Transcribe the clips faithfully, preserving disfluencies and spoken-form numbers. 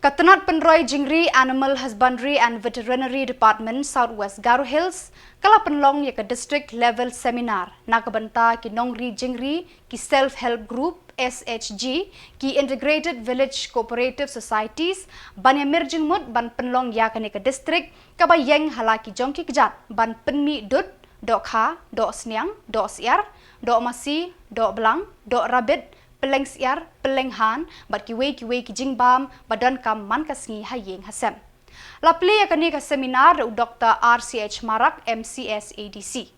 Ka tnad pynroi jingri Animal Husbandry and Veterinary Department, South West Garo Hills, ka la pynlong ïa ka District Level Seminar na ka bynta ki nongri jingri, ki Self Help Group, S H G, ki Integrated Village Cooperative Societies, ban ïamir jingmut ban pynlong ïa kane ka district kaba ïeng ha la ki jong ki kjat ban pynmih dud, dohkha, dohsniang, dohsyiar, dohmasi, dohblang, dohrabit, pylleng syiar, pylleng han, bad kiwei kiwei ki jingbam ba donkam man ka sngi ha ïing ha sem. La plie ïa kane ka seminar da u Doktor R C H Marak, M C S A D C.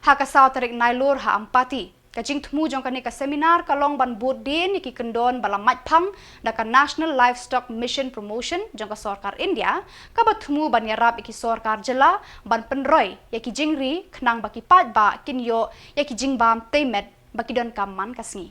Ha ka saw tarik Nailur ha Ampati. Ka jingthmu jong kane ka seminar ka long ban bud dien ïa ki kyndon ba la maitphang da ka National Livestock Mission Promotion jong ka sorkar India, kaba thmu ban ïarap ïa ki sorkar jylla ban pynroi ïa ki jingri khnang ba ki paidbah kin ïoh ïa ki jingbam tei met ba ki donkam man ka sngi.